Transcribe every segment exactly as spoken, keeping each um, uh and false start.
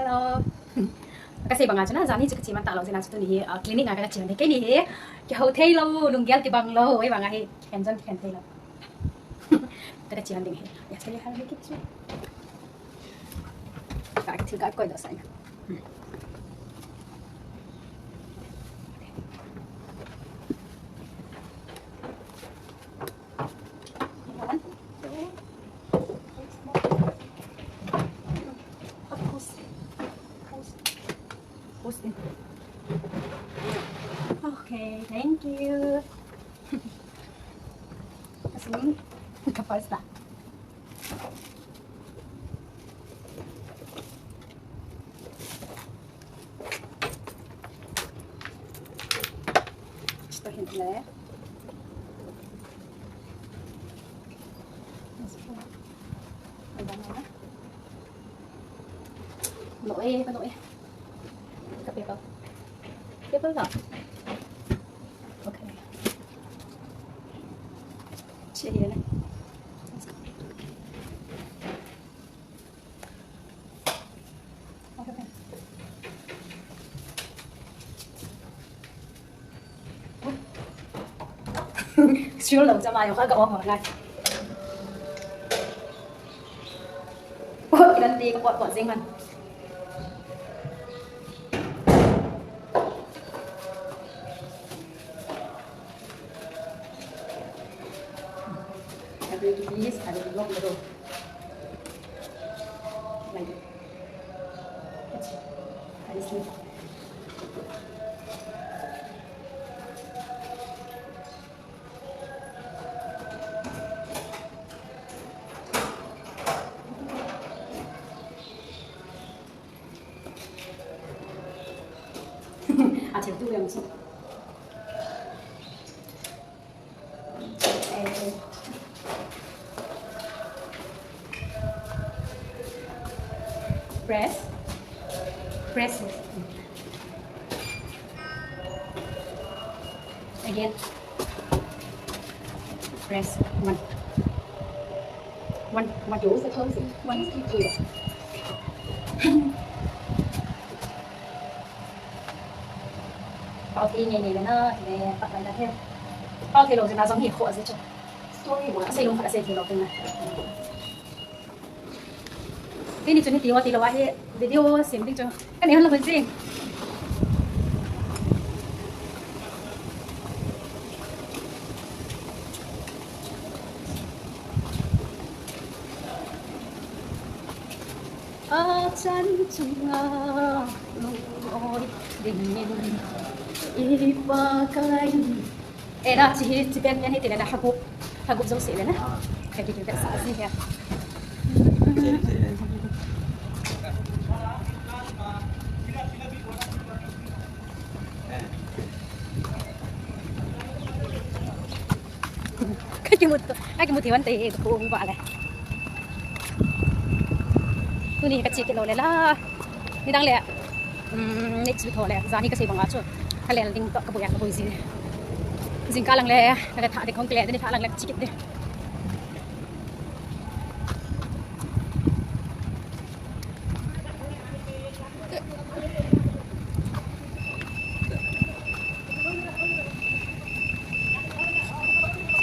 Hello. Kasei banga chu na, jani chu kache man talou jeh a chu tuni hi, ah, clinic a kache man ding. Keini hi kihou thei lou, lunggel kibang lou, ahivanga hi kikhen jong kikhen thei lou. Kache man ding hi. Ya, chale, hai, make it sweet. Ka thil ka koi doh sah in. One, two, three, four. Okay, thank you. Kasi, kapal sa. Ito hin le. Ano eh, ano eh. Kape pa. Kape pa. Okay. Sige na. Sure lou chama yo ka ka ong ngai. Pot kidan ti ka pot pot jing man. Every piece, I will block the door. Like this. Like this. A thil tu lem chu. Press. Press. Again. Press. One. One, one, two, one, two. Pao thei nge nge le na, le pa pa na he. Pao thei lou jeh a jong hi kho jeh chu. Story one. Asei lou khat asei thei lou teng na. Keini chu ni ti ho ti lou ahi, video sem ding chu. Ka nei hon lou jing. A chan chunga lungoi dingin i Pakai. E na, chi hi, chi pen pen hi ti le na, hagup, hagup jouse le na. Ka ki ki sa si ya. Ka kimu, ka kimu ti wan te ko ba le. Tuni ka che kit lou le la. Nidang le, um, next week ho le, jani ka sei banga chu. Ka lel ding toh ka boi a ka boi ji. Jingkah lang le, ka le tha ding hung kile, ni tha lang le che kit ding.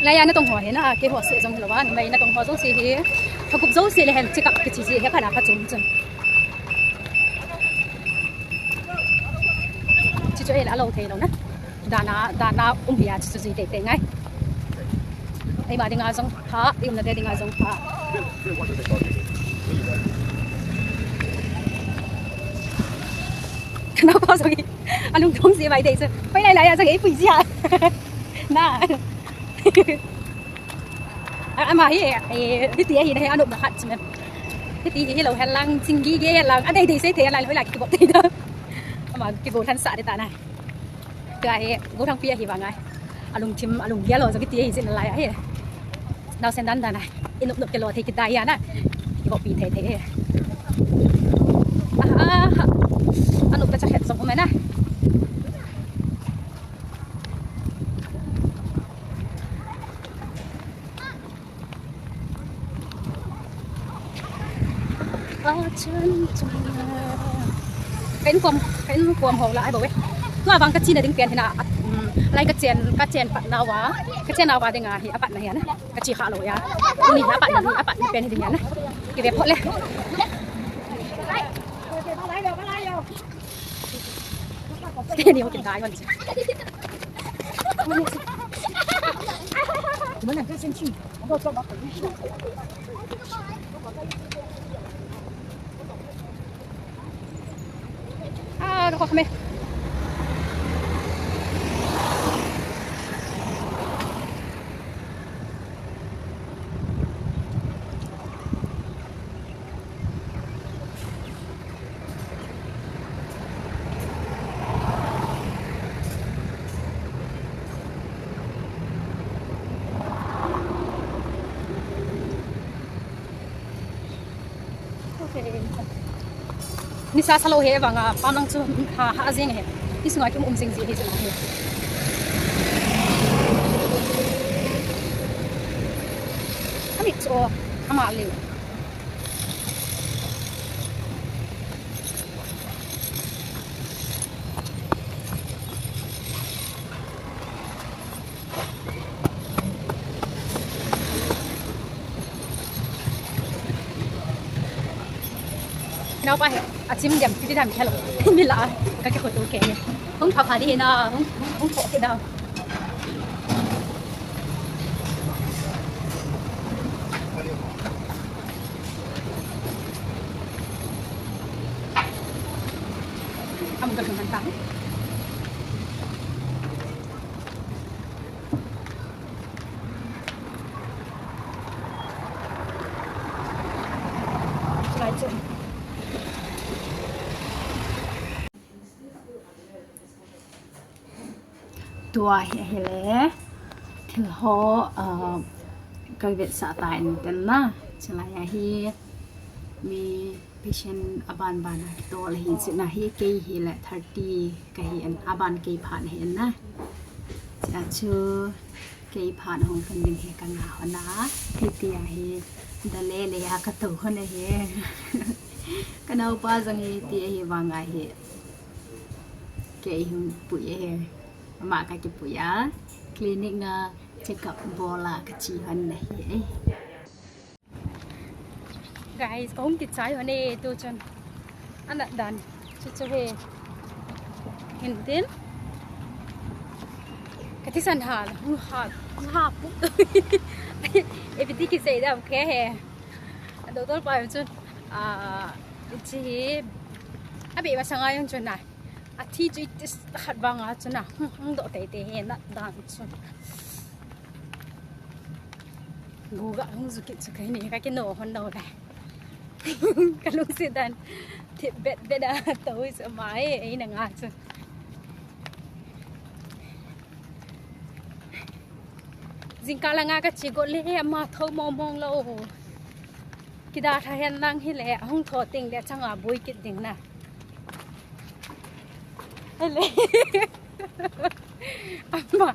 Laiya natong ho hi na, keiho seh jong hilou a, numei natong ho jouse hi, hagup jouse le hen, check up kiche ji hi, phat a phat chom chom. Chi chu ei la lou thei lou na. Dan a, dan a um hi a, chi chu ji tei tei ngai. Eima dinga jong pha, i umna te dinga jong pha. Ka naopa jong hi, alungthim ji mai dei chu. Pai lai lai a jong eipui ji a. Na. A, ama hi, eh, hiti ahi na hi anop na khat chu me. Hiti hi hilou hen lang, ching gige hen lang, adei dei sei thei lang, hoilai kibol thei da. Ama kibol than sa de ta na. Tua hi, Gothangpi ahi vang a. Alungthim, alunggel lou jong kiti ahi jin lai ahi. Naosen dan dan a. I nop nop kilo thei kit da hi a na. Kibolpi thei thei ahi. Aha, aha. Anop ka cha het jong um e na. A chan chunga Ka inkom, ka inkom ho la ai bo e. Tua vang ka chena ding pen hi na, um, lai ka chen, ka chen pat nauva, ka chen nauva dinga hi apat na hi na. Ka che kha lou a. Tuni hi apat na hi, apat na pen hi ding a na. Kive phot le. Teni ho kin dai hon. Ah, ka khame. Nisa sa lou hi vanga, pa nang chu ha, ha jing hi. Ni sunga ki um jing ji hi chu hi. Amit chu ama le. Nau pa he, a chim diam, titi diam khelo. Mi la, ka ke khoto ke. Hung pha pha di na, hung, hung, hung pho ke da. Am ka hung ta. Tua hi ahile thil ho, ah, ka vetsah ta in ten na. Chulai a hi mi patient aban ban a kitol ahi, chuna hi kei hi le thirty kahi in, aban kei phat ahi in na. Chua chu kei phat hung kan ding hi ka nga hon a, hiti a hi da le le a ka tou hon ahi. Ka naopa jong hi ti ahi vang ahi. Kei hung pui ahi. Ama ka kipui a. Clinic na check up bol a ka che hon ahi. Guys, ka hung kichai hon e, tu chun. Anat dan. Chu chu he. Hin tin. Ka thisan ha, hung ha, hung ha pu. E, ipi ti kisei dam ke he. A doctor pa chun, ah, ichi hi. Abi masanga jong chun na. Athi chu itis khat vang a chun na. Hung, hung doh tei tei he nat dan chun. Gu ga hung ju kit chu kahi ni, ka kino hon lou le. Ka lungset dan thip bet bet a tou chu ama e, eina nga chu. Jingkah langa ka che got le ama tho mong mong lou. Kida tha hen lang hile, ahung tho teng le changa boi kit ding na. Ele. Ama,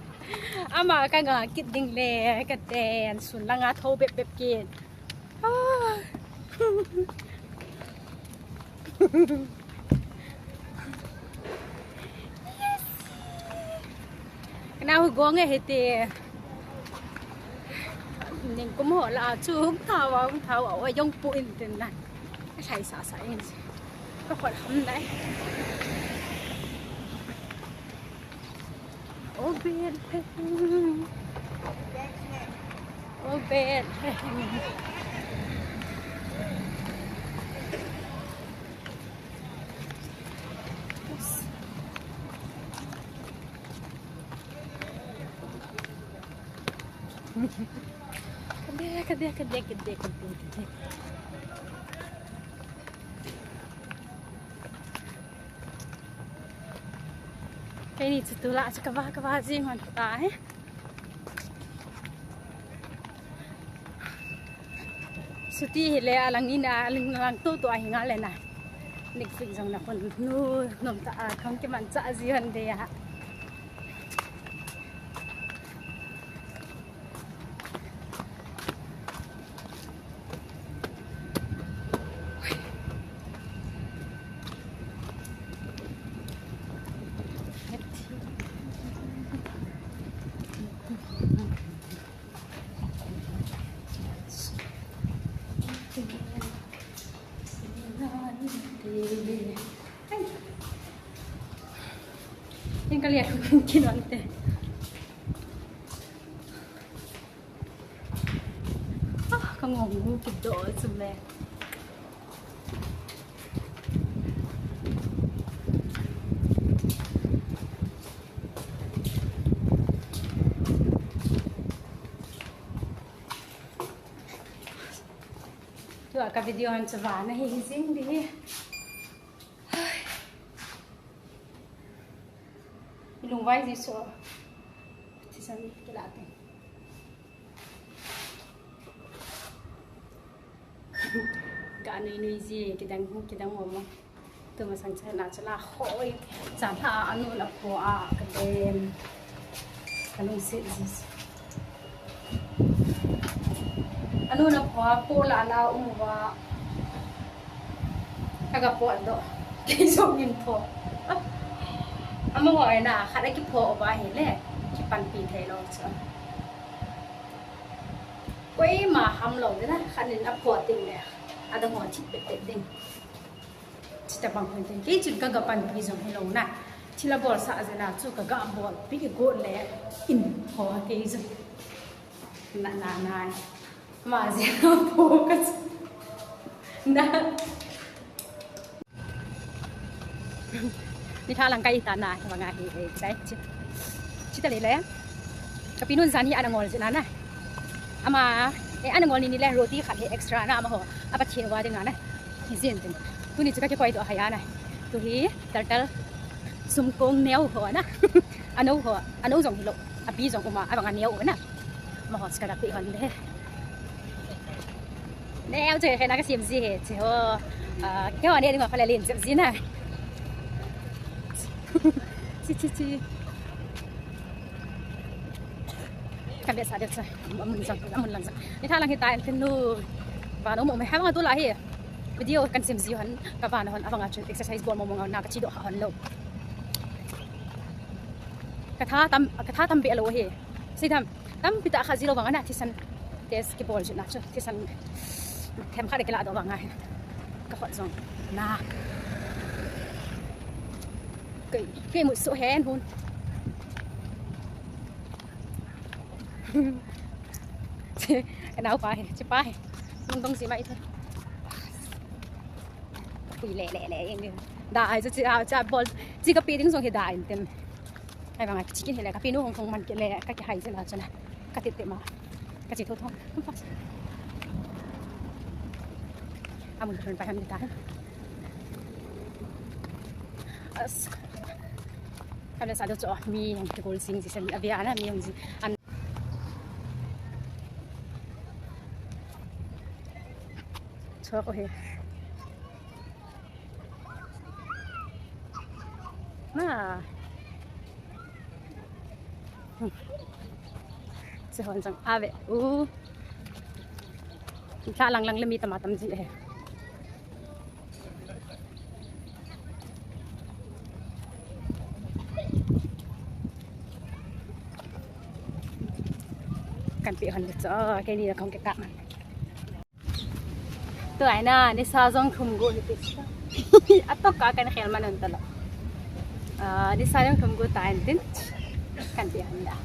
ama ka nga kit ding le, ka ten sun langa tho bep bep kit. Ah. Yes. Kana hu gong e hiti. Ning kum ho la chu hung thau, hung thau, a jong pu in tin na. Ka sai sa sa in. Ka khol ham nai. Oh, bed. Oh, bed. Kade, kade, kade, kade, kade, kade. Keini chu tulai chu kava, kava jing hon ta e. Chuti hile alang in a, alang, alang to to ahi nga le na. Netflix jong na kon nu nom ta a, khang kimanchah ji hon de a. Ai. Ken kali a kin ante. Ah, ka ngong gu kidoh chu me. Tua ka video han chu vana hi hi jing di hi. Lungvai ji so. Thisan kila te. Ka nui nui ji kidang kidang mo mo. Tuma sang chana chala hoi. Chala anu la po a ka dem. Ka lungset ji. Anu na pho a po la la um uva. Ka ga po doh. Kei jong in pho. Amaho na khat a kipho uva hile. Kipanpi thei lou chu. Koima ham lou na khat in apho ding le. Adang ho thip pet pet ding. Chita bang hon ten. Kei chun ka ga panpi jong hilou na. Thil a bol sah jeh a chu ka ga bol pi got le in ho kei jong. Na, na, na. Ma jeh a po ka chu. Na. Ni tha lang kai ta na, ka bang a hi, hi, sai, chi. Chi ta le le. Ka pinun jan hi ana ngol jeh a na. Ama, eh, ana ngol ni ni le roti khat hi extra na amaho. Apa che wa ding a na. Hi jin tin. Tuni chu ka kikoi doh hai a na. Tu hi, tal tal. Sumkong neo ho na. Ano ho, ano jong hilou. Api jong uma, abang a neo na. Amaho chu ka dak pi hon le. Neo che khe na ka sim ji he, che ho. Ah, kei ho ne ding ho kha le lin jep ji na. Chi, chi, chi. Kan be sa de cha. Amun jang, amun lang jang. Ni tha lang hi ta en tin nu. Ba no mo me ha ma tu la hi. Video kan sim ji hon, ka ba no hon, abang a chu exercise bol mo mo na ka chi doh ha hon lou. Ka tha tam, ka tha tam be lou hi. Si tam. Tampi tah kha ji lou vang a na, thisan test kibol jeh a chu, thisan them khat kila doh vang a hi. Ka khut jong na. Kei, kei mu so hen hun. Ka nao pa hi, chi pa hi. Mung dong si mai the. Pui le le le ing. Da ai chu chi a cha bol. Chi ka pi ding jong hi da in tem. Ai vang a kichi kin hile, ka pinu hung hung man kile, ka kihai jeh a chun. Ka tep tep ma. Ka chi tho tho. Amun ka lhun pai ham ta. As. Ka le sa do cho mi hung kigol sing ji sen a bia na mi hung ji. An. Cho ko he. Na. Che hon jang ave u. Tha lang lang le mi tam a tam ji he. Kan pe hon le cho, kei ni la kong ke ka man. Tua ina, nisa jong thum gu hi ti. Atok ka kan khel man un talo. Ah, nisa jong thum gu ta in tin. Kan ti han da.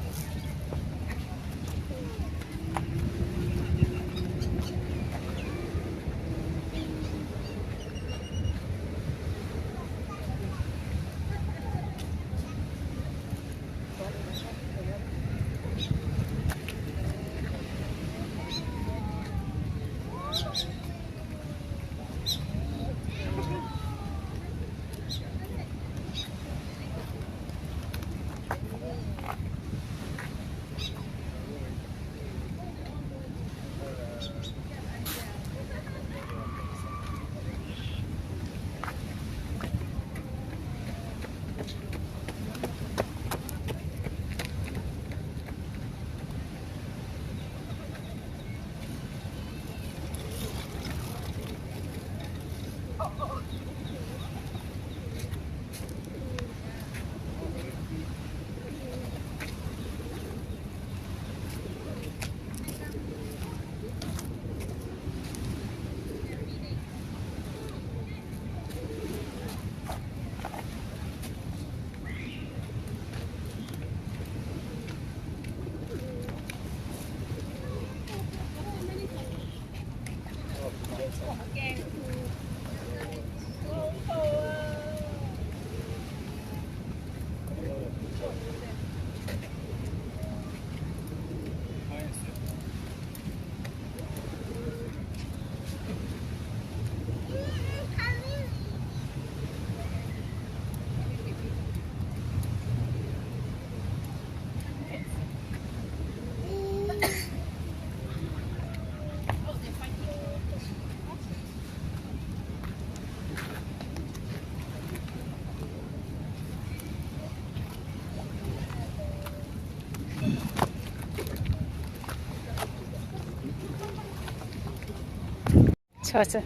Cho cho.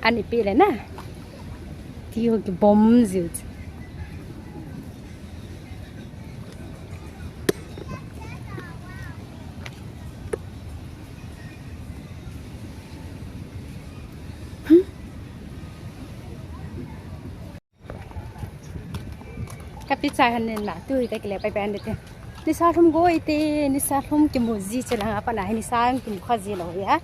Ani pi le na. Ti ho kibom jiu. Kapi chai han nin la, tu hi ka kile pai pai an de te. Nisa lhum go i te, nisa lhum kimu ji che la nga pa na hi nisa kimu kha ji lo ya.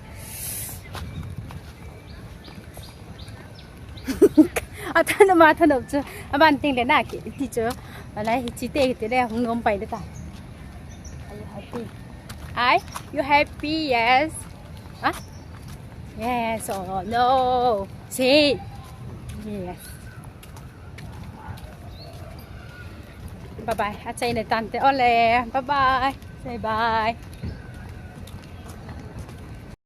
A than ma than op chu, a ban ting le na ki ti chu. A lai hi chi te ki te le hung nom pai de ta. Are you happy? Are you happy? Yes. Huh? Yes or no? Say yes. Bye bye. Achaina tante ole. Bye bye. Say bye.